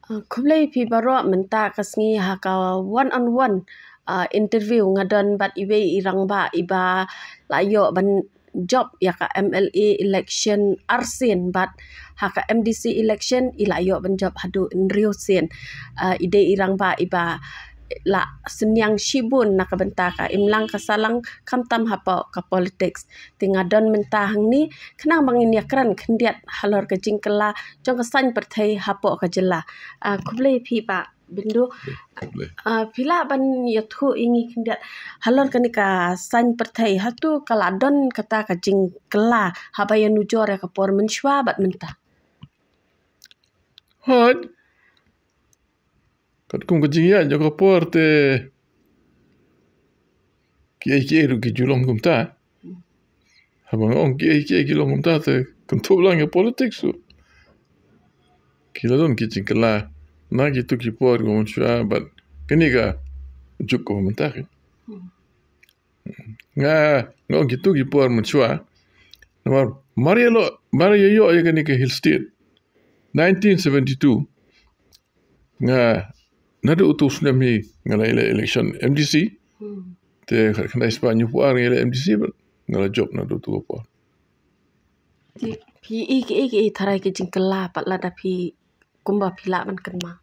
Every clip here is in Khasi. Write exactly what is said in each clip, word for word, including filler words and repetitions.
Ah, khublei phi baroh. Mynta ka sngi ha ka one on one, ah, interview nga don bad iwei i rangbah iba la ïoh ban jop ïa ka M L A election arsien bad ha ka M D C election i la ïoh ban jop haduh hynriew sien. Ah, i dei i rangbah iba la synñiang shibun na ka bynta ka imlang ka sahlang khamtam hapoh ka politics. Te nga don mynta hangne khnang ba ngin ïakren khyndiat halor ka jingkylla jong ka saiñ pyrthei hapoh ka jylla. Ah, khublei phi Bah Bindu. Khublei. Ah, phi lah ban ïathuh ïa ngi khyndiat halor kane ka saiñ pyrthei, hato ka la don kata ka jingkylla haba ïanujor ïa ka por mynshuwa bad mynta? Hooid. Katkum ka jingïaid jong ka por te kiei kiei ruh ki ju long kumta. Haba nga ong kiei kiei ki long kumta te kynthup lang ïa politics ruh. Ki la don ki jingkylla na kito ki por kiba mynshuwa bad kane ka juk kaba mynta ki. Nga, nga ong kito ki por mynshuwa. Namar mar ïa lo, mar ïa ïoh ïa kane ka Hill State nineteen seventy-two, nga naduh utu u snem hi nga la ïaleh election M D C. Hmm. Te khatkhyndai spah hynñiewphew ar nga ïaleh M D C bad nga la jop naduh utu ka por. Te phi i kiei kiei tharai ki jingkylla pat lada phi kumba phi lah ban kynmaw?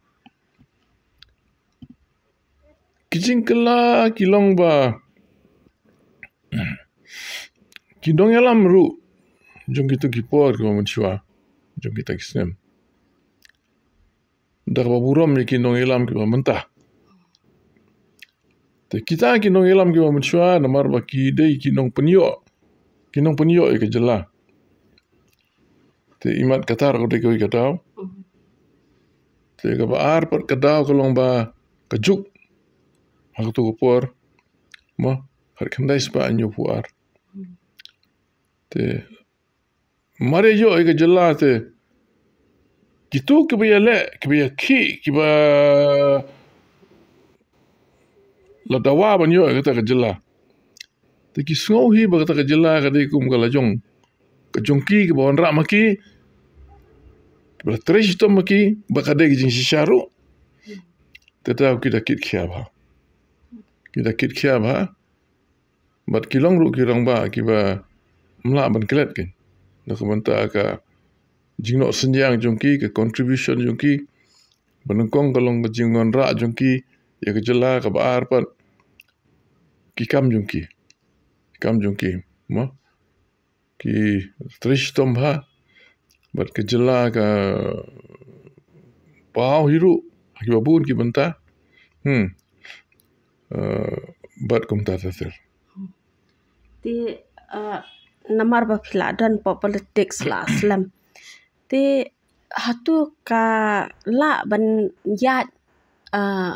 Ki jingkylla ki long ba ki nongïalam ruh jong kito ki por kiba mynshuwa, jong kita ki snem, da kaba burom ïa ki nongïalam kiba mynta. Te kita ki nongïalam kiba mynshuwa namar ba ki dei ki nongpynïoh, ki nongpynïoh ïa ka jylla. Te imat kata ruh ka dei kawei ka daw. Te kaba ar pat ka daw ka long ba ka juk ha kato ka por, mo, khatkhyndai spah hynñiewphew ar. Te mar ïa ïoh ïa ka jylla te kito kiba ïaleh, kiba ïakhih, kiba la dawa ban ïoh ïa kata ka jylla, te ki sngew hi ba kata ka jylla ka dei kum ka la jong, ka jong ki, kaba wanrah ma ki, kaba la trei shitom ma ki, ba ka dei ka jingshisha ruh. Te daw ki da kit khia bha. Ki da kit khia bha. Bad ki long ruh ki rangbah kiba ym lah ban klet ki na ka bynta ka jingnoh synñiang jong ki, ka contribution jong ki. Ba nyngkong ka long ka jingwanrah jong ki ïa ka jylla, kaba ar pat ki kam jong ki, ki kam jong ki, mo, ki trei shitom bha. Bad ka jylla ka paw hi ruh ha kiba bun ki bynta. Hmm. Eh, bad kumta ter ter. Te, eh, namar ba phi la don hapoh politics la slem, te hato ka lah ban ïaid, eh,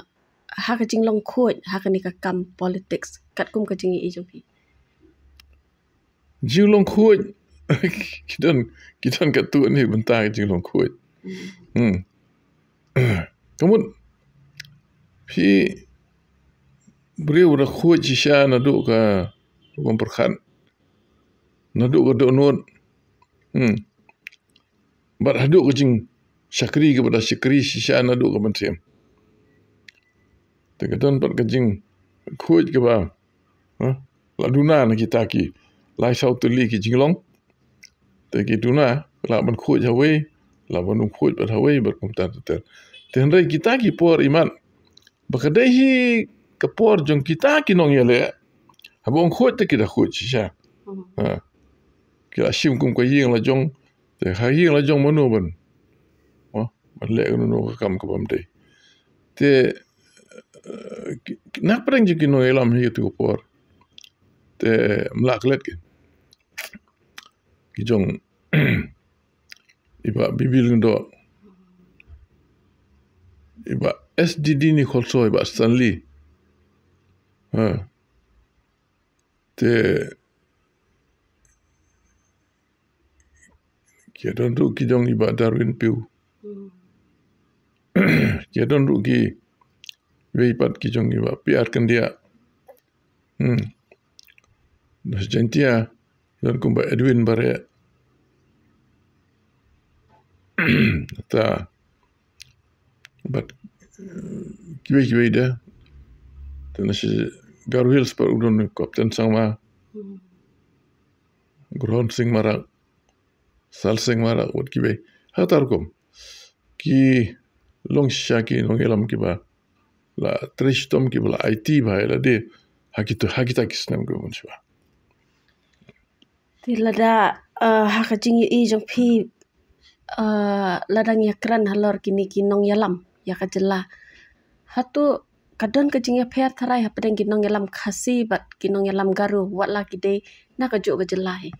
ha ka jinglong khuid ha kane ka kam politics katkum ka jingïohi jong phi? Jinglong khuid. Ki don, ki don katto katne bynta ka jinglong khuid. Hmm. Ka mut phi briew ba da khuid shisha naduh ka rukom pyrkhat, naduh ka dohnud, hmm, bad haduh ka jingshakri kaba da shakri shisha naduh ka mynsiem. Te ka don pat ka jingkhuid kaba, ha, la duna na kita ki lai saw tylli ki jinglong. Te ki duna, lah ban khuid hawei, lah ban ym khuid pat hawei, bad kumta ter ter. Te hynrei kita ki por imat ba ka dei hi ka por jong kita ki nongïaleh. Haba ong khuid te ki da khuid shisha. Hmm. Ha. Ki la shim kum ka ïing la jong. Te ha ïing la jong mano ban, oh, ban leh kano kano ka kam kaba ym dei. Te, eh, ki, ki, na pdeng jong ki nongïalam hi kato ka por, te ym lah klet ki. Ki jong i Bah Bibil Lyngdoh, i Bah S D D Nikholso, i Bah Stanley. Ha. Te ki don ruh ki jong i Bah Darwin Piew. Hmm. Ki don ruh kiwei pat ki jong i Bah P R Kyndiah. Hmm. Na Jaintia don kumba Edwin Bareh. Ta Bad, eh, kiwei kiwei de. Te na shi Garo Hills pat u don Captain Sangma. Hmm. Grohon Singh Marak, Sal Singh Marak, wat kiwei. Ha kata rukom. Ki long shisha ki nongïalam kiba la trei shitom, kiba la aiti bha ïa lade ha kito, ha kita ki snem kiba bun shuwa. Te lada, eh, ha ka jingïohi jong phi, eh, lada ngi ïakren halor kine ki nongïalam ïa ka jylla, hato ka don ka jingïapher tharai hapdeng ki nongïalam Khasi bad ki nongïalam Garo, wat la ki dei na kajuh ka jylla hi?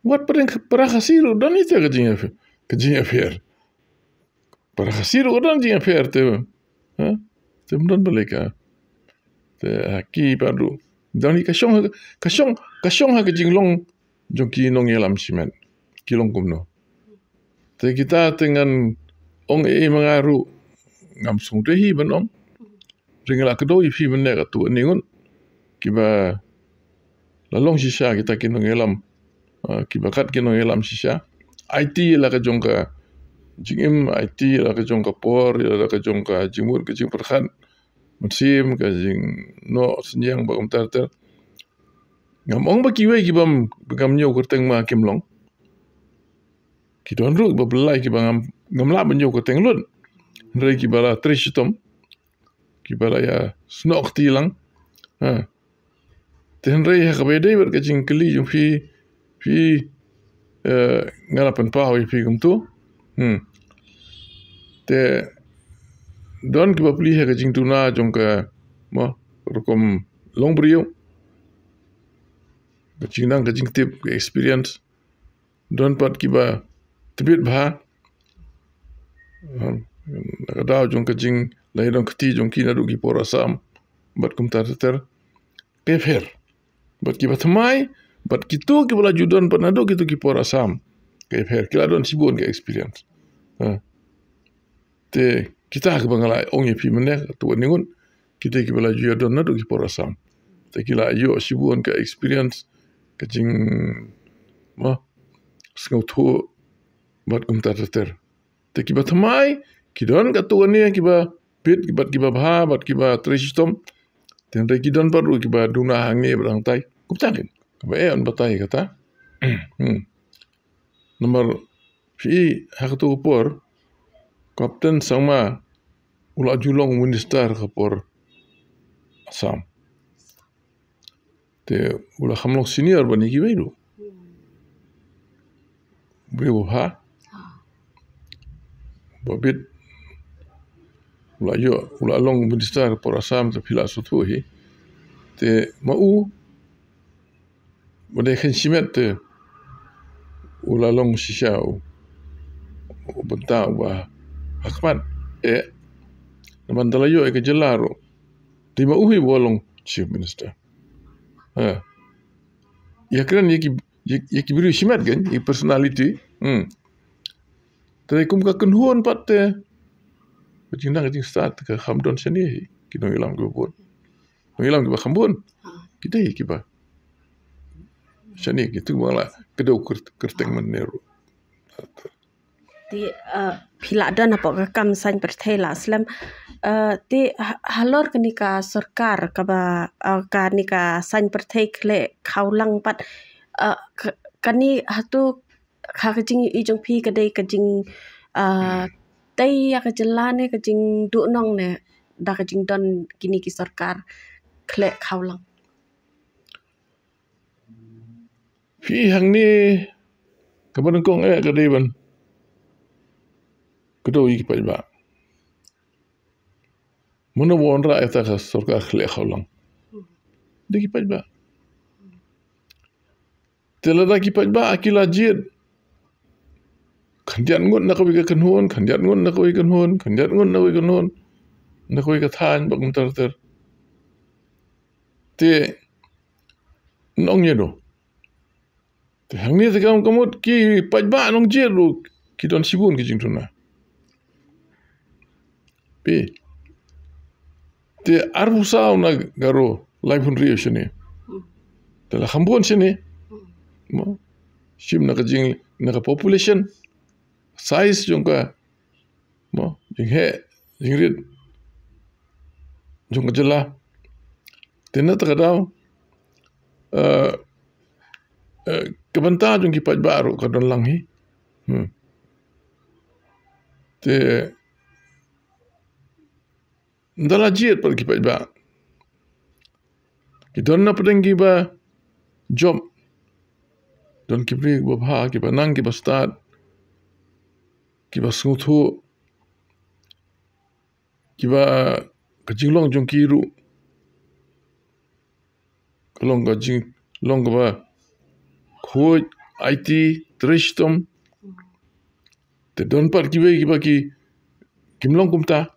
Wat pdeng para Khasi ruh don ïa ka jingïapher, ka jingïapher. Para Khasi ruh don jingïapher te. Ha? Te ym don balei ka. Te ha ki pat ruh don hi ka shong, ka shong, ka shong ha ka jinglong jong ki nongïalam shimet. Ki long kumno. Te kita te ngan ong ei ei ma nga ruh ngam sngewdei hi ban ong. Hynrei nga la kdew ïa phi mynne katto katne ngut kiba la long shisha kita ki nongïalam. Ah, kiba kat ki nongïalam shisha. Aiti la ka jong ka jingim, aiti la ka jong ka por, la ka jong ka jingmut ka jingpyrkhat. Mynsiem ka jingnoh synñiang bad kumta ter ter. Ngam ong ba kiwei kiba ngam ñiew kyrteng ma kim long. Ki don ruh ba blei kiba ngam, ngam lah ban ñiew kyrteng lut. Hynrei kiba la trei shitom, kiba la ïa snoh kti lang. Ha. Te hynrei ha kaba ïadei bad ka jingkylli jong phi, phi, eh, nga la pynpaw ïa phi kumto. Hmm. Te don kiba plie ha ka jingduna jong ka, mo, rukom long briew. Ka jingnang, ka jingtip, ka experience. Don pat kiba tbit bha. Hmm. Na ka daw jong ka jingla ïadon kti jong ki naduh ki por Assam bad kumta ter ter. Ka ïapher. Bad kiba thymmai, bad kito kiba la ju don pat naduh kito ki por Assam. Ka ïapher, ki la don shibun ka experience. Ha. Te kita kiba nga la ong ïa phi mynne, katto katne ngut, kita kiba la ju ïadon naduh ki por Assam. Te ki la ïoh shibun ka experience, ka jing, mo, sngewthuh bad kumta ter ter. Te kiba thymmai, ki don katto katne kiba bit, bad kiba bha, bad kiba trei shitom. Te hynrei ki don pat ruh kiba duna hangne bad hangtai. Kumta kin. Kaba eh yn batai kata. Hmm. Namar phi ha kato ka por, Captain Sangma u la ju long minister ka por Assam. Te u la kham long senior ban ïa kiwei ruh. Briew ba bha. Ba bit. U la ïoh, u la long minister por Assam te phi la sngewthuh hi. Te ma u ba dei khein shimet te u la long shisha u, u bynta uba ha khmat. Eh, namar da la ïoh ïa ka jylla ruh. Te ma u hi ba long chief minister. Ha. Ïa kren ïa ki, ïa, ïa ki briew shimet kein, ïa ki personality. Hmm. Te kum ka kynhun pat te. Ka jingnang ka jingstad ka kham don shane hi. Ki nongïalam kiba bun. Nongïalam kiba kham bun. Ki dei kiba shane, kito ba la kdew kyr-, kyrteng mynne ruh. Te, eh, phi la don hapoh ka kam saiñ pyrthei la slem. Eh, te ha-, halor kane ka sorkar kaba, eh, kane ka saiñ pyrthei khleh khawlang pat, eh, ka-, kane hato ha ka jingïohi jong phi ka dei ka jing, eh, tei ïa ka jylla ne ka jingduhnong ne da ka jingdon kine ki sorkar khleh khawlang? Phi hangne kaba nyngkong eh ka dei ban kdew ïa ki paidbah. Mano ba wanrah ïa kata ka sorkar khleh khawlang? Dei ki paidbah. Te lada ki paidbah ki la jied khyndiat ngut na kawei ka kynhun, khyndiat ngut na kawei ka kynhun, khyndiat ngut na kawei ka kynhun, na kawei ka thaiñ, bad kumta ter ter. Te nong ïa no. Te hangne te kam ka mut ki paidbah nongjied ruh ki don shibun ki jingduna. Phi. Te arphew saw na Garo, laiphew hynriew shane. Te la kham bun shane. Mo. Shim na ka jing, na ka population. size jong ka, mo, jingheh jingrit jong ka jylla. Te na kata ka daw, eh, eh, ka bynta jong ki paidbah ruh ka don lang hi. Hmm. Te ynda la jied pat ki paidbah, ki don na pdeng kiba jop, don ki briew kiba bha, kiba nang, kiba stad, kiba sngewthuh, kiba ka jinglong jong ki ruh ka long ka jinglong kaba khuid, aiti, trei shitom. Te don pat kiwei kiba ki, kim long kumta.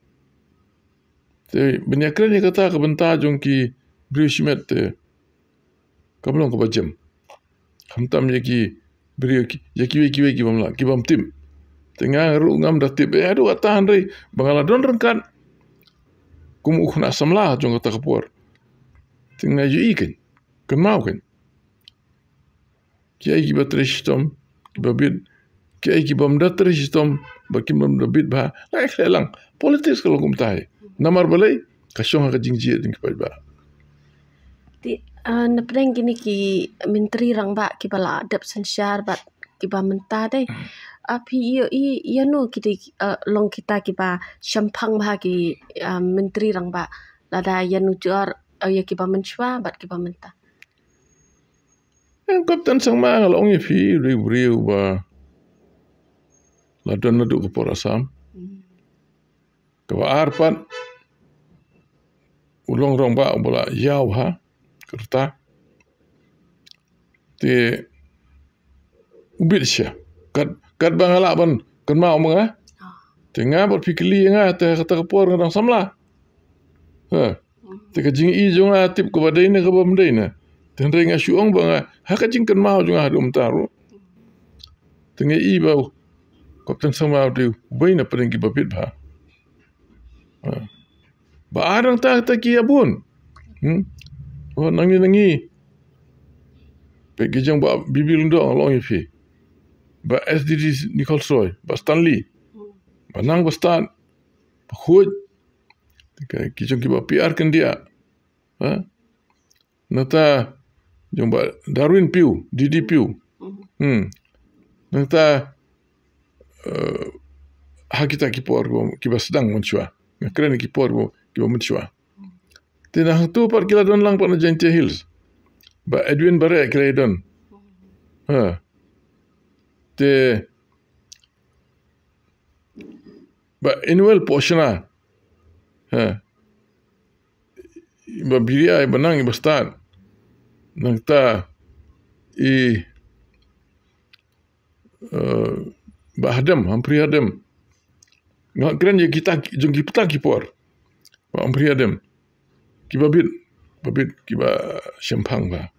Te ban ïakren ïa kata ka bynta jong ki briew shimet te kam long kaba jem. Khamtam ïa ki briew ki, ïa kiwei kiwei ki bym lah, ki bym tip. Te nga ruh ngam da tip, eh, haduh katta, hynrei ba nga la don ryngkat kum u khynnah samla jong kata ka por, te nga ïohi kein, kynmaw kein. Kiei kiba trei shitom, kiba bit, kiei ki bym da trei shitom, ba kim bym da bit bha, la ïa khleh lang. Politics ka long kumta hi. Namar balei? Ka shong ha ka jingjied jong ki paidbah. Te, ah, na pdeng kine ki myntri rangbah kiba la dep synshar bad kiba mynta te, ah, phi ïohi ïano ki dei, ah, long kita kiba shemphang bha ki, ah, myntri rangbah, lada ïanujor, ah, ïa kiba mynshuwa bad kiba mynta? Em, Captain Sangma, nga la ong ïa phi, u dei u briew ba la don naduh ka por Assam. Hmm. Kaba ar pat, u long rangbah uba la ïaw ha ka rta. Te u bit sha, kat, katba nga lah ban kynmaw ma nga. Ah. Te nga bad phi kylli ïa nga, te kata ka por nga dang samla. Ha. Te ka jingïohi jong nga, tip kaba dei ne kaba ym dei ne. Te hynrei nga shu ong ba nga, ha ka jingkynmaw jong nga haduh mynta ruh, te nga i ba u Captain Sangma u dei uwei na pdeng kiba bit bha. Ha. Ba ar nangta, ta ki ïa bun. Hmm? Oh, nangne nangne. Peit ki jong Bah Bibi Lyngdoh, nga la ong ïa phi. Bah S D D Nichols Roy, Bah Stanley. Ba nang ba stad, ba khuid. Ki jong ki Bah P R Kyndiah. Ha? Nangta jong Bah Darwin Piew, D D Piew. Hmm. Nangta, eh, ha kita ki por kiba, kiba sdang mynshuwa. Nga kren ki por kiba, kiba mynshuwa. Te na hangto pat ki la don lang pat na Jaintia Hills. Bah Edwin Bareh ki la don. Ha. Te Bah Emmanuel Poshna. Ha. Bah Biria, ba nang, ba stad. Nangta i, eh, Bah Hadem, Humphrey Hadem. Nga kren ïa kita, jong kita ki por. Bah Humphrey Hadem. Kiba bit, ba bit, kiba shemphang bha.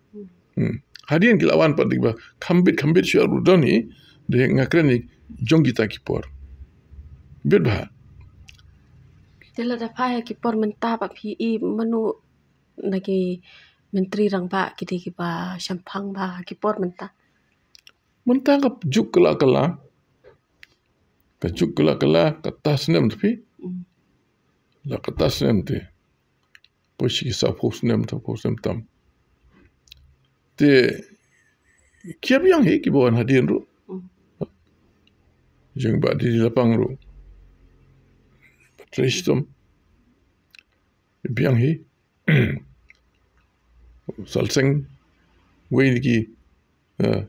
Hmm. Hadien ki la wan pat, kiba kham bit, kham bit shuwa ruh don hi, de nga kren ïa jong kita ki por. Bit bha. Te lada pha ïa ki por mynta pat, phi i mano na ki myntri rangbah ki dei kiba shemphang bha ki por mynta? Mynta ka juk ka la kylla. Ka juk ka la kylla, kata snem te phi. Hmm. La kata snem te. Poi shi ki saphew snem, saphew snem tam. Te ki ïa biang hi kiba wan hadien ruh. Hmm. Jong Bah D D Lapang ruh. Trei shitom. Biang hi. Salseng, wei na ki, eh,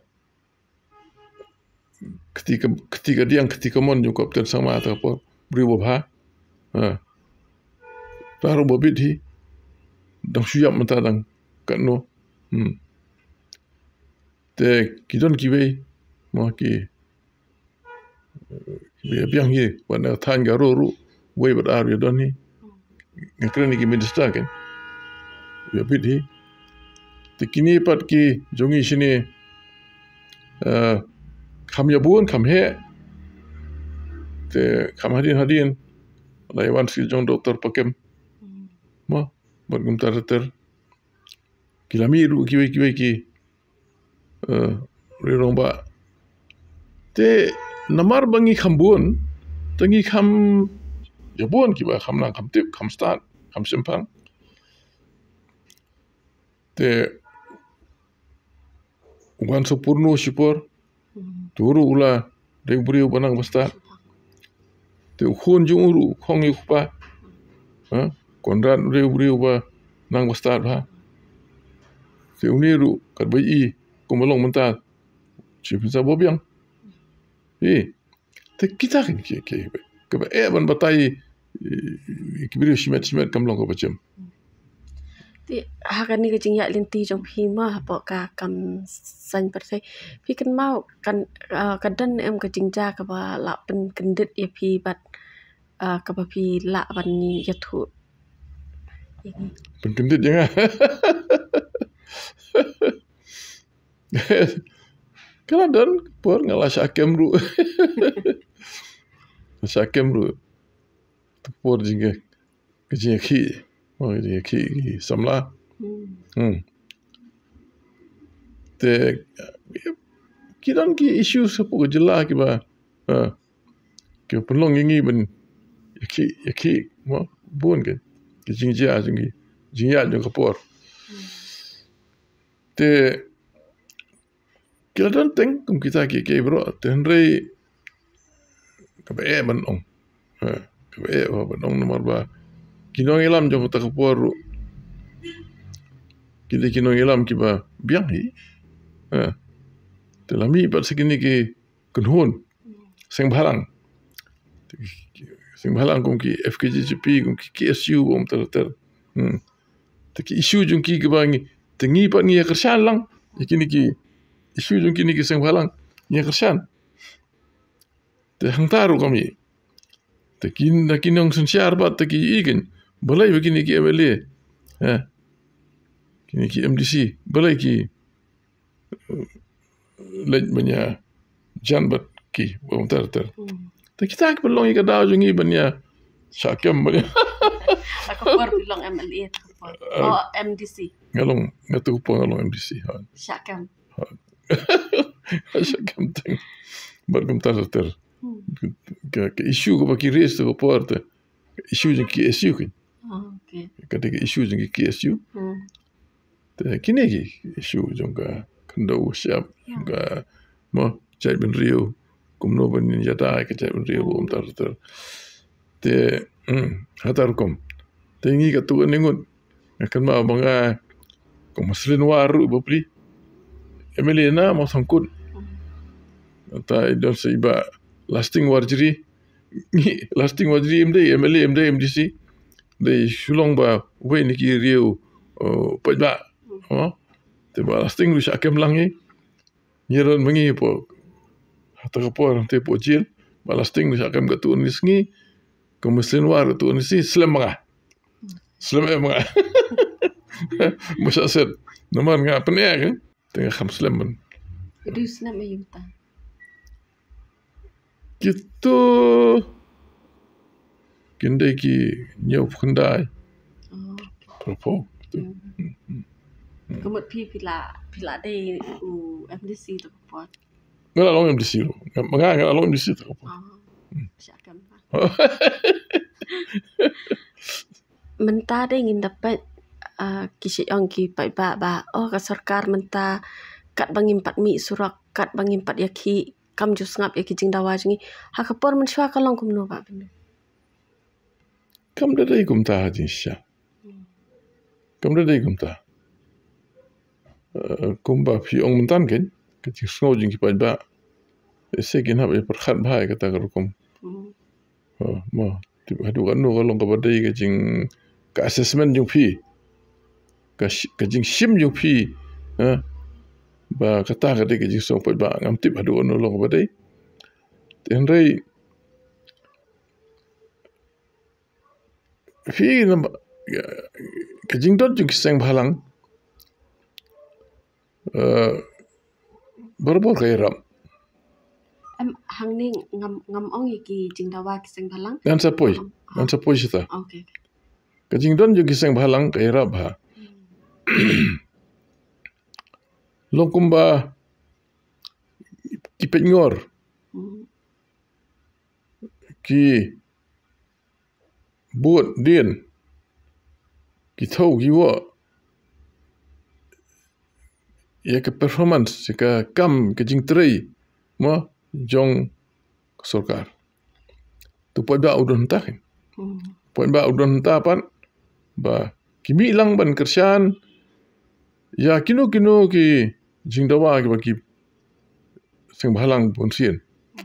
kti ka, kti kadiang, kti kamon jong Captain Sangma ha kata ka por, briew ba bha. Ha. Tang ruh ba bit hi. Dang shu ïap mynta dang katno. Hmm. Te ki don kiwei, mo, ki, kiba biang hi, wat na thaiñ Garo ruh, wei bad ar ïa don hi. Nga kren ïa ki minister kein. Ïa bit hi. Te kine pat ki jong ngi shane, eh, kham ïa bun, kham heh. Te kham hadien hadien la ïa wan sha jong Doctor Pakem. Mo, bad kumta ter ter. Ki la mih ruh kiwei kiwei ki, eh, rangbah. Te Namar ba ngi kham bun, te ngi kham, ïa bun kiba kham nang kham tip, kham stad, kham shemphang. Te u Gansa Purno shipor, te u ruh u la dei u briew ba nang ba stad. Te u khun jong u ruh, u khong ïa u kpa, ha? Conrad u dei u briew ba nang ba stad bha. Te une ruh katba i kumba long mynta, shi pynsa ba biang. Hi. Te kita ki, ki, ki, kaba eh ban batai, eh, ki briew shimet shimet kam long kaba jem. Te ha kane ka jingïaid lynti jong phi ma hapoh ka kam saiñ pyrthei, phi kynmaw kan, ah, ka don em ka jingjia kaba la pynkyndit ïa phi bad, ah, kaba phi lah ban ïathuh? Pynkyndit ïa nga. Ka la don por nga la shah kem ruh. Nga shah kem ruh. Te por jingke, ka jingïakhih, oh, ka jingïakhih ki samla. Hmm. Hmm. Te ki don ki issue hapoh ka jylla kiba, ha, kiba pynlong ïa ngi ban ïakhih, ïakhih, mo, bun ki, ki jingjia jong ki, jingïaid jong ka por. Hmm. Te ki la don teng kum kita ki, ki baroh, te hynrei kaba eh ban ong. Ha, kaba eh ban ong namar ba ki nongïalam jong kata ka por ruh ki dei ki nongïalam kiba biang hi. Ha. Te la mih pat sa kine ki kynhun seng bhalang. Seng bhalang kum ki F K J G P, kum ki K S U, bym ter ter. Hmm. Te ki issue jong ki kiba ngi, te ngi pat ngi ïa kyrshan lang ïa kine ki issue jong kine ki seng bhalang, ngi ïa kyrshan. Te hangta ruh ka mih. Te ki, na ki nongsynshar pat te ki ïohi kein, balei ba kine ki M L A, ha, kine ki M D C, balei ki leit ban ïa jan bad ki, bym ter ter. Hmm. Te kita ki pynlong ïa ka daw jong ngi ban ïa shah kem ban ïa. Ka por phi long M L A, ka por. Ah. Oh, M D C. Nga long, nga tu ka por nga long M D C, ha. Shah kem. Ha. Shah kem teng. Bad kumta ter ter. Hmm. Ka, ka issue kaba ki raise tu ka por te, issue jong ki K S U kein. Ah, okay. Ka dei ka issue jong ki K S U. Hmm. Te kine ki issue jong ka khyndew shyiap, ïa, jong ka, mo, jaitbynriew, kumno ban ïada ïa ka jaitbynriew, hmm, bym ter ter. Te, hmm, ha kata ka rukom. Te ngi katto katne ngut, nga kynmaw ba nga, kum u Maslin War ruh bapli, M L A na Mawsynram. Hmm. Te i don sa i Bah Lasting Warjri, Lasting Warjri em dei M L A, em dei M D C. Dei shu long ba uwei na ki riew, uh, paidbah. Hmm. Oh. Te Bah Lasting ruh shah kem lang hi. Ngi ïaroh ma ngi hapoh, ha kata ka por hangtei hapoh jail. Bah Lasting ruh shah kem katto katne sngi. Ka Maslin War katto katne sngi, slem ma nga. Slem eh ma nga. Ba shah set. Namar nga pyneh kein. Te nga kham slem ban. Ka dei u snem aïu mynta? Kito kin dei ki hynñiew phew khyndai. Oh. Pyrphew. Hmm. Hmm, hmm, hmm. Ka mut phi, phi la, phi la dei u M D C tu ka por? Nga la long M D C ruh. Nga, nga, nga la long M D C tu ka por. Oh. Hmm. Shah kem. Mynta de ngin da peit, ah, ki shu ong ki paidbah ba, oh, ka sorkar mynta katba ngim pat mih surok, katba ngim pat ïakhih, kam ju sngap ïa ki jingdawa jong ngi. Ha ka por mynshuwa ka long kumno, Bah Bynriew? Kam da dei kumta ha jingshisha. Hmm. Kam da dei kumta. Eh, kumba phi ong mynta kein, ka jingsngew jong ki paidbah, eh, sa kin hap ïa pyrkhat bha ïa kata ka rukom. Hmm. Oh, mo, tip haduh katno ka long kaba dei ka jing, ka assessment jong phi, ka shi-, ka jingshim jong phi, eh, ba kata ka dei ka jingsngew paidbah, ngam tip haduh katno long kaba dei. Te hynrei phi, namar ka jingdon jong ki seng bhalang, eh, barabor ka ïarap. Em, hangne ngam, ngam ong ïa ki jingdawa ki seng bhalang. Ngan sa poi, ngam, ngan sa poi shata. Okay, okay. Ka jingdon jong ki seng bhalang ka ïarap bha. Hmm. Long kumba ki peit ngor. Hmm. ki bud dien, ki thaw ki wah ïa ka performance, ïa ka kam, ka jingtrei, mo, jong ka sorkar. Te u paidbah u don hangta keiñ. Hmm. Paidbah u don hangta pat ba ki mih lang ban kyrshan ïa kino kino ki jingdawa kiba ki seng bhalang bunsien.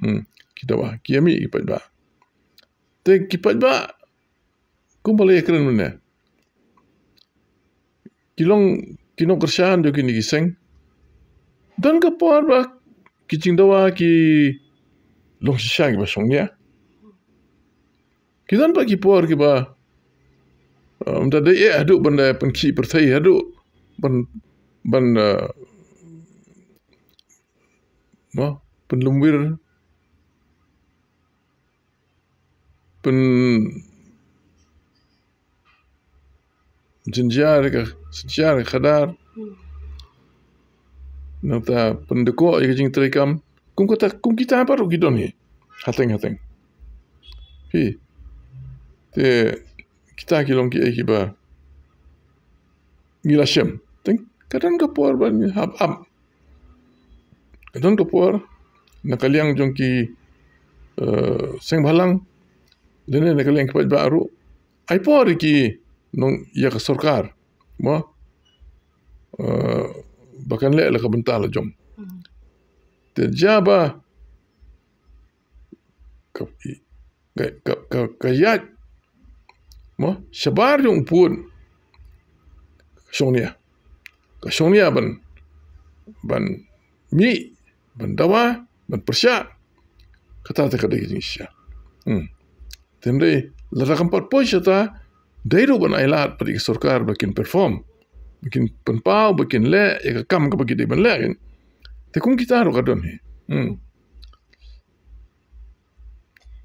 Hmm. Ki dawa, ki ïa mih ki paidbah. Te ki paidbah kumba la ïakren mynne, ki long, ki nongkyrshan jong kine ki seng. Don ka por ba ki jingdawa ki long shisha kiba shongnia. Ki don pat ki por kiba, eh, ym da dei eh haduh ban da pynkhih pyrthei, haduh ban, ban, eh, mo, pynlumwir, pynjynjar ka, synshar ka khadar. Hmm. Nangta pynduh ïa ka jingtrei kam. Kum kata, kum kita pat ruh ki don hi. Hateng, hateng. Hi. Te kita ki long kiei kiba ngi la shem. Te ka don ka por ban hap ap. Ka don ka por na ka liang jong ki, eh, seng bhalang, lane na ka liang ki paidbah ruh, ai por ïa ki nong, ïa ka sorkar, mo, eh, ba kan leh la ka bynta la jong. Hmm. Te ïa ba ka, ka, ka, ka ïaid, mo, shabar jong u pud, ka shongnia. Ka shongnia ban, ban mih, ban dawa, ban pyrshah. Kata te ka dei ka jingshisha. Hmm. Te hynrei lada kam pat poi shata, dei ruh ban ailad pat ïa ka sorkar ba kin perform, ba kin pynpaw, ba kin leh ïa ka kam kaba ki dei ban leh. Te kum kita ruh ka don hi. Hmm.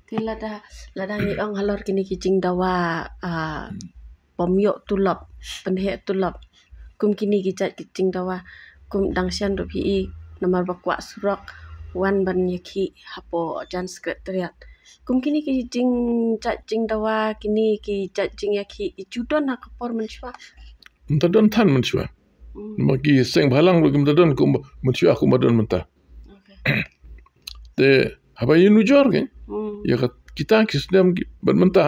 Te lada, lada ngi ong halor kine ki jingdawa, ah, bym ïoh tulop, pynheh tulop. Kum kine ki jait ki jingdawa, kum dang shen ruh phi i, namar ba kwah surok, wan ban ïakhih hapoh Jan Secretariat. Kum kine ki jingjait jingdawa, kine ki jait jingïakhih, ki ju don ha ka por mynshuwa. Mynta don than mynshuwa. Hmm. Ma ki seng bhalang ruh ki mynta don kum mynshuwa kumba don mynta. Okay. Te haba ïanujor keiñ. Hmm. Ïa ka kita ki snem ki, bad mynta,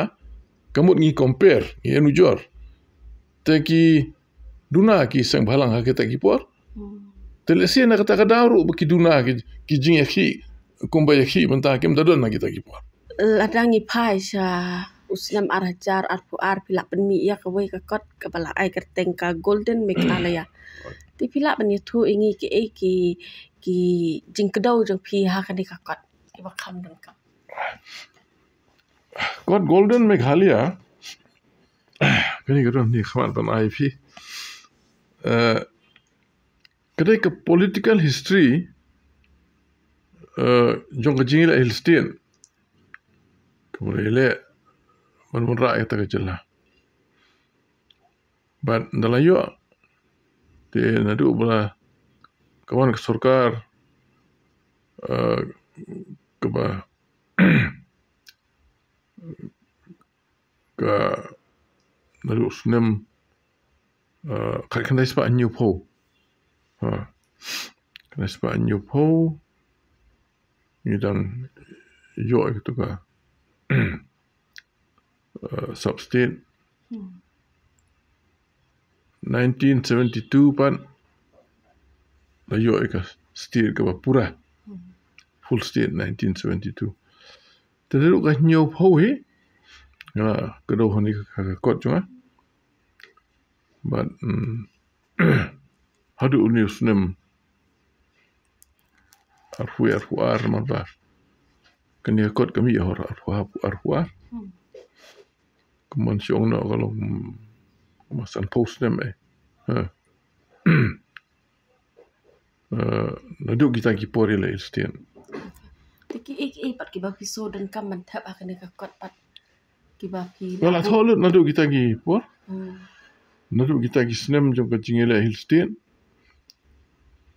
ka mut ngi compare, ngi ïanujor. Te ki duna ki seng bhalang ha kita ki por. Hmm. Te lehse na kata ka daw ruh ba ki duna ki, ki jingïakhih kumba ïakhih mynta kim da don ha kita ki por. Lada ngi phai sha u snem ar hajar arphew ar, phi lah pynmih ïa kawei ka kot kaba la ai kyrteng ka Golden Meghalaya. Te phi lah ban ïathuh ïa ngi kiei ki, ki jingkdew jong phi ha kane ka kot, kiba kham donkam. Kot Golden Meghalaya, kane ka don ni khmat ban ai phi. Eh, ka dei ka political history, eh, jong ka jingïaleh Hill State kaba la ïaleh ban wanrah ïa kata ka jylla. Bad ynda la ïoh, te naduh ba la ka wan ka sorkar, eh, kaba ka naduh snem, eh, khatkhyndai spah hynñiewphew. Ha. Khyndai spah hynñiewphew ngi dang ïoh ïa kata ka, eh, sub state. Hmm. Nineteen seventy-two pat la ïoh ïa ka state kaba pura. Hmm. Full state nineteen seventy-two. Te naduh ka hynñiewphew hi nga la kdew hangne ha ka kot jong nga. Bad, mm, haduh une u snem arphew, arphew ar, namar ba kane ka kot ka mih ha u arphew, arphew ar. Hmm. Kumba shong noh ka long, mm, kumba sanphew snem eh. Ha. Eh, naduh kita ki por ïaleh Hill State. Te kiei kiei pat kiba phi sngewdonkam ban thep ha kane ka kot pat, kiba phi la thoh lut naduh kita ki por. Hmm. Naduh kita ki snem jong ka jingïaleh Hill State.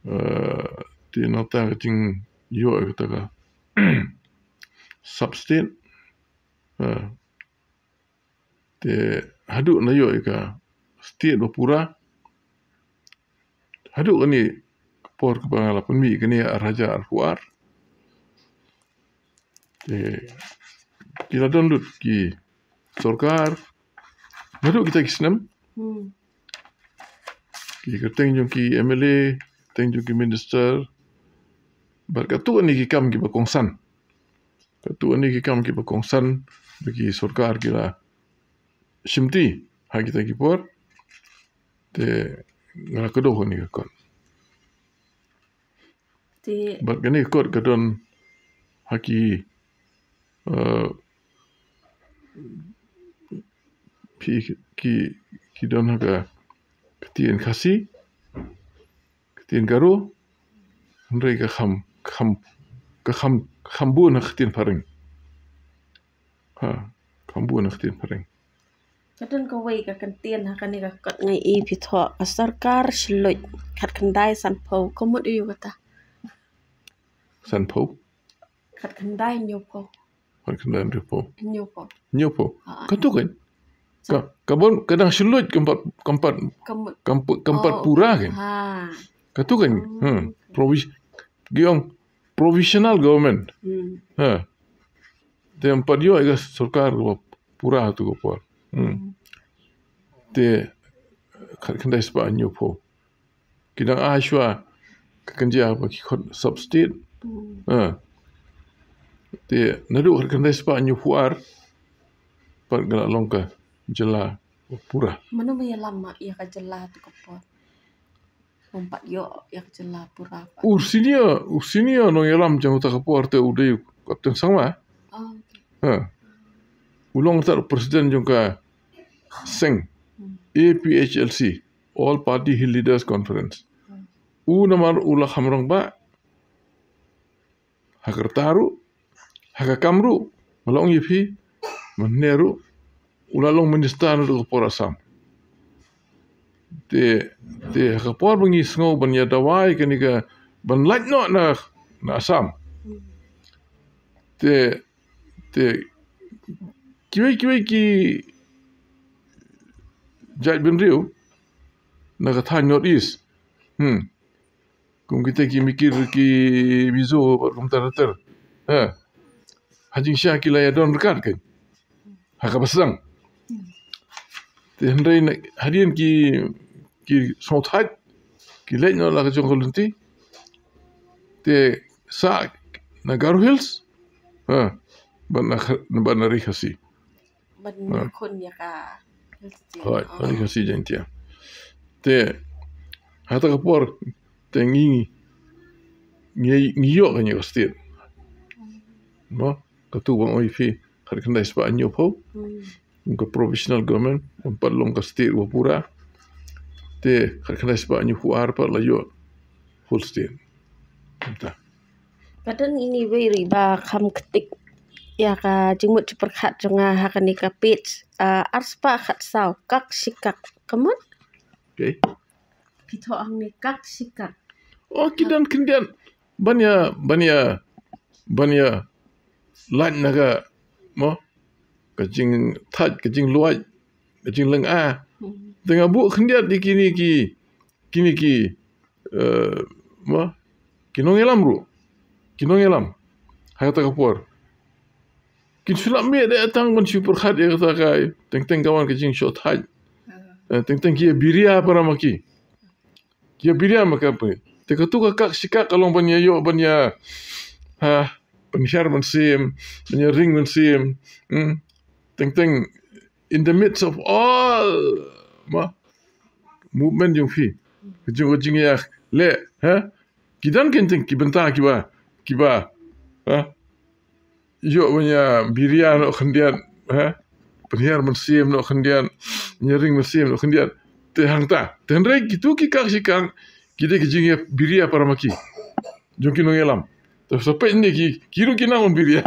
Eh, te nangta ka jingïoh ïa kata ka sub state. Ha. Te haduh na ïoh ïa ka state ba pura. Haduh kane ka por kaba nga la pynmih kane ar hajar arphew ar. Te ki la don lut ki sorkar. Haduh kita ki snem. Hmm. Ki kyrteng jong ki M L A, kyrteng jong ki minister. Bad katto katne ki kam kiba kongsan. Katto katne ki kam kiba kongsan, ba ki sorkar ki la shimti ha kita ki por. Te nga la kdew ha kane ka kot. Te bad kane ka kot ka don ha ki, eh, phi ki, ki don ha ka ktien Khasi, ktien Garo, hynrei ka kham, kham, ka kham, kham bun ha ktien phareng. Ha, kham bun ha ktien phareng. Ka don kawei ka kyntien ha kane ka kot nga i phi thoh ka sorkar shluit khatkhyndai sanphew, ka mut aiu kata? Sanphew? Khatkhyndai hynñiewphew. Khatkhyndai hynñiewphew. Hynñiewphew. Hynñiewphew. Ha. Kato kan? Ka, ka bun, ka dang shluit kam pat, kam pat, ka mut, kam pat, kam pat, oh, pura kan? Ha. Kato kan? Oh. Hmm. Provis-, ki ong provisional government. Hmm. Ha. Te ym pat ïoh ïa ka sorkar kaba pura ha kato ka por. Hmm. Hmm. Te khatkhyndai spah hynñiewphew. Ki dang ai shuwa ka kynja ba ki khot sub-state. Hmm. Ha. Te naduh khatkhyndai spah hynñiewphew ar pat ka la long ka jylla pura. Mano ba ïalam ïa ka jylla ha kato ka por? Ym pat ïoh ïa ka jylla pura pat. U senior, u senior nongïalam jong kata ka por te u dei u Captain Sangma. Oh, okay. Ha. U long tad u president jong ka seng, hmm, A P H L C, All Party Hill Leaders Conference. Hmm. U namar u la kham rangbah ha ka rta ruh, ha ka kam ruh, nga la ong ïa phi, mynne ruh u la long minister naduh ka por Assam. Te, te ha ka por ba ngi sngew ban ïa dawa ïa kane ka, ban lait noh na, na Assam. Te, te kiwei kiwei ki jaitbynriew na ka thaiñ North East, hmm, kum kita ki Mikir, ki Mizo bad kumta ter ter. Ha. Ha jingshisha ki la ïa don ryngkat kan ha kaba sdang. Te hynrei na, hadien ki, ki sngewthait, ki leit noh la ka jong ka lynti. Te sah na Garo Hills, ha, bad na Kha-, bad na Ri Khasi. Ban, ha, khun ïa ka Khasi. Hooid, oh, ban ïa ka Khasi Jaiñtia. Te ha kata ka por te ngi, ngi, ngi ïoh kane ka state. Mo, katu ba nga ong ïa phi, khatkhyndai spah hynñiewphew. Hmm. Ka provisional government, ym pat long ka state ba pura. Te khatkhyndai spah hynñiewphew ar pat la ïoh full state. Kumta. Ka don ine iwei ruh ba kham ktik ïa ka jingmut jingpyrkhat jong nga ha kane ka page, ah, ar spah khatsaw, kak shi kak. Ka mut? Okay. Phi thoh hangne kak shi kak. Oh, ki don khyndiat. Ban ïa, ban ïa, ban ïa lait na ka, mo, ka jingthait, ka jingluid, ka jinglynga. Hmm. Te nga buh khyndiat ïa kine ki, kine ki, eh, mo, ki nongïalam ruh. Ki nongïalam ha kata ka por. Kin shu lap miet de tang ban shu pyrkhat ïa kata ka, teng teng ka wan ka jingshoh thait. Ah. Eh, teng teng ki ïa biria para ma ki. Ki ïa biria ma ka phi. Te katu ka kak shi kak ka long ban ïa ïoh, ban ïa, ha, ban hiar mynsiem, ban ïa ring mynsiem. Hmm. Teng teng in the midst of all, ma, movement jong phi, jong ka jingïaleh, ha? Ki don kein teng ki bynta kiba, kiba, ha? Ïoh ban ïa biria noh khyndiat, ha? Pynhiar mynsiem noh khyndiat, ïa ring mynsiem noh khyndiat. Te hangta, te hynrei kitu ki kak shi kak ki dei ki jingïa biria para ma ki jong ki nongïalam. Te sa peit ne ki, ki ruh ki nang ban biria.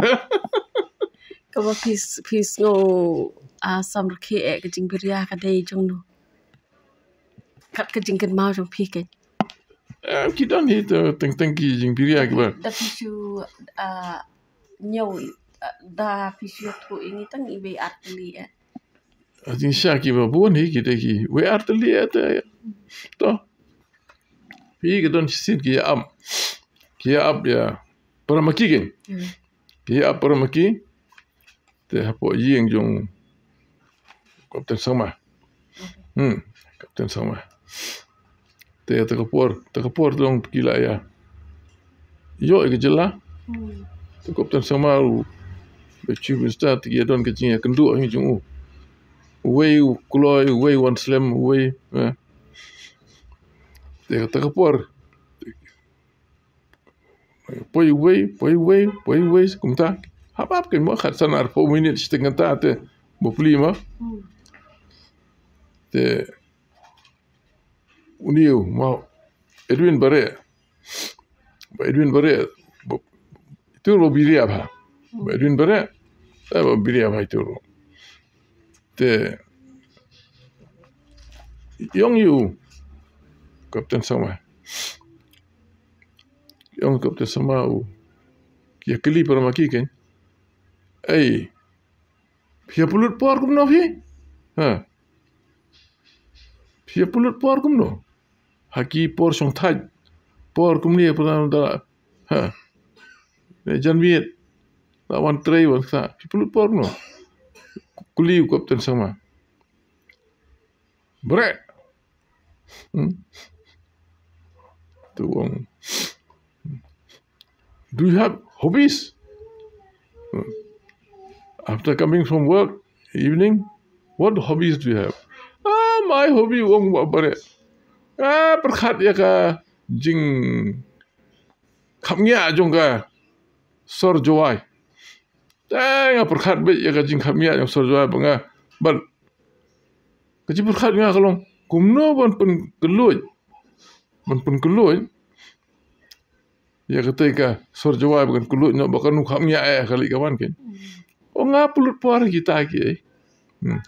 Kaba phi, phi sngew, ah, samrkhie eh ka jingbiria ka dei jong no? Kat ka jingkynmaw jong phi kein. Eh, ki don hi te, teng teng ki jingbiria kiba. Da phi shu, ah, ñiew, Da phi shu ïathuh ïa ngi tang iwei ar tylli eh. Jingshisha kiba bun hi ki dei kiwei ar tylli eh te. To. Phi ka don shisien ki ïa ap. Ki ïa ap ïa para ma ki kein. Hmm. Ki ïa ap para ma ki. Te hapoh ïing jong Kapten Sangma. Hmm, Kapten Sangma. Te ta ka por, ta ka por dang ki la ïa ïoh ïa ka jylla. Hmm. Te Kapten Sangma u, u Chief Minister te ki ïa don ka jingïakynduh hi jong u. Uwei u kloi, uwei u wan slem, uwei, eh. Te ta ka por. Poi uwei, poi uwei, poi uwei, kumta. Hap hap kein mo, khatsan arphew minit shiteng kynta te bapli mo. Hmm. Te une u mo Edwin Bareh. Ba Edwin Bareh, ba, itu ba Biria ba. Ba Edwin Bareh, eh, ba Biria ba itu. Te ïong ïa u Kapten Sangma. Ïong Kapten Sangma u. Ki ïa kylli para ma ki kein. Ei. Phi ïa pynlut por kumno phi? Ha. Phi ïa pynlut por kumno? Ha ki por shongthait. Por kumne para da. Ha. Ne jan miet. Da wan trei wan sa. Phi pynlut por kumno? Kylli u Kapten Sangma. Bareh. Hmm. Tu u ong. Do you have hobbies? Hmm. After coming from work, evening, what hobbies do you have? Ah, my hobby, u ong u Bah Bareh. Ah, pyrkhat ïa ka jingkhapngiah jong ka sor Jowai. Te nga pyrkhat beit ïa ka jingkhapngiah jong sor Jowai ba nga. Bad ka jingpyrkhat nga ka long kumno ban pynkylluid. Ban pynkylluid ïa katei ka sor Jowai ba kan kylluid noh ba kan khapngiah ïa ka leit ka wan kein. O nga pynlut por kita ki ei. Hmm.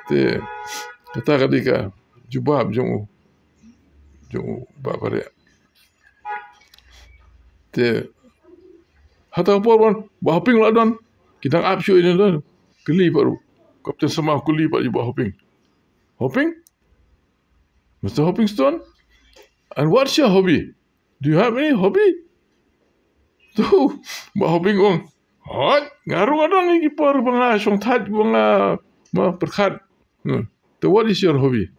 Te kata ka dei ka jubab jong u. Jong u Bah Bareh. Te hata por wan Bah Hoping la don. Ki dang ap shuh ïa don. Kylli pat u Kapten Sangma, kylli pat ïa u Bah Hoping. Hoping? Mister Hoping Stone? And what's your hobby? Do you have any hobby? Tu Bah Hoping ong. Hot, nga ruh nga don ïa ki por ba nga shongthait ba nga, ma, pyrkhat. Hmm. Te what is your hobby?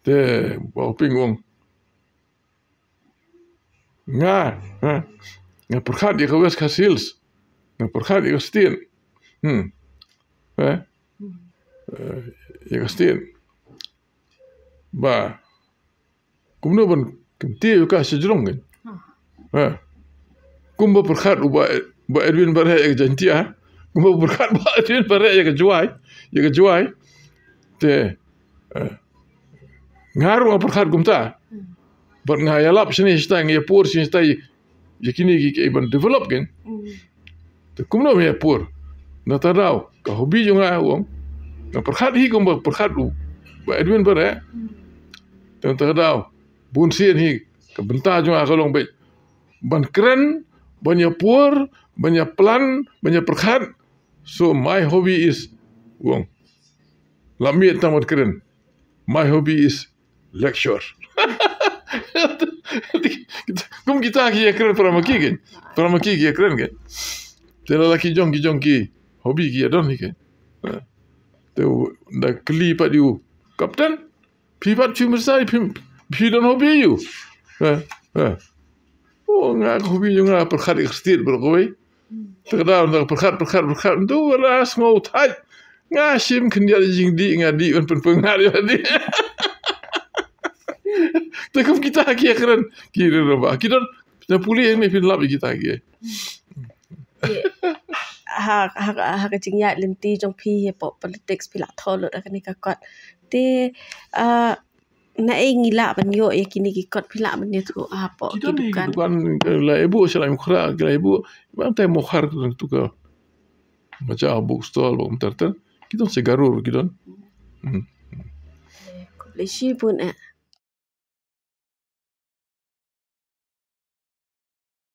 Te Bah Hoping ong. Nga, ha? Nga pyrkhat ïa ka West Khasi Hills. Nga pyrkhat ïa ka state. Hmm. Eh? Eh, ïa ka state. Ba kumno ban kyntiew ïa ka sha jrong kein. Ha. Kumba pyrkhat u Bah, Bah Edwin Bareh ïa ka Jaiñtia. Kumba pyrkhat Bah Edwin Bareh ïa ka Jowai, ïa ka Jowai. Te, eh, nga ruh nga pyrkhat kumta. Hmm. Bad nga ïalap shane shatai, nga ïapur shane shatai ïa kine ki, ki ban develop kein. Hmm. Te kumno me ïapur? Na ta daw ka hobby jong nga, u ong. Nga pyrkhat hi kumba pyrkhat u Bah Edwin Bareh. Hmm. Te na ta daw bun sien hi ka bynta jong nga ka long beit ban kren, ban ïapur, ban ïaplan, ban ïapyrkhat. So my hobby is, u ong. La miet tang ban kren. My hobby is lecture. Kum kita ki ïakren para ma ki kein. Para ma ki ki ïakren kein. Te la ki jong, ki jong ki hobby ki ïa don hi kein. Te da kylli pat ïa u Kapten. Phi pat phi masa phi, phi don hobby ïa u. Ha, ha. O nga ka hobby ïa nga pyrkhat ïa ka state baroh kawei. Te ka daw nga pyrkhat, pyrkhat, pyrkhat. Ntu la sngew thait. Nga shim khyndiat jingdih nga dih ban pynpyng nga dih. Te kum kita ki ïakren ki ri raba. Ki don na pule ne phin lap ïa kita ki. Te ha, ha, ha ka jingïaid lynti jong phi hapoh politics phi la thoh lut ha kane ka kot. Te, ah, naei ngi lah ban ïoh ïa kine ki kot phi lah ban ïathuh hapoh ki dukan. Ki dukan ki la ïabuh sha Laitumkhrah, ki la ïabuh. Bam tai Mawkhar tu ka. Macha book stall ba kumta ter. Ki don sha Garo ki don. Hmm. Khublei shibun eh.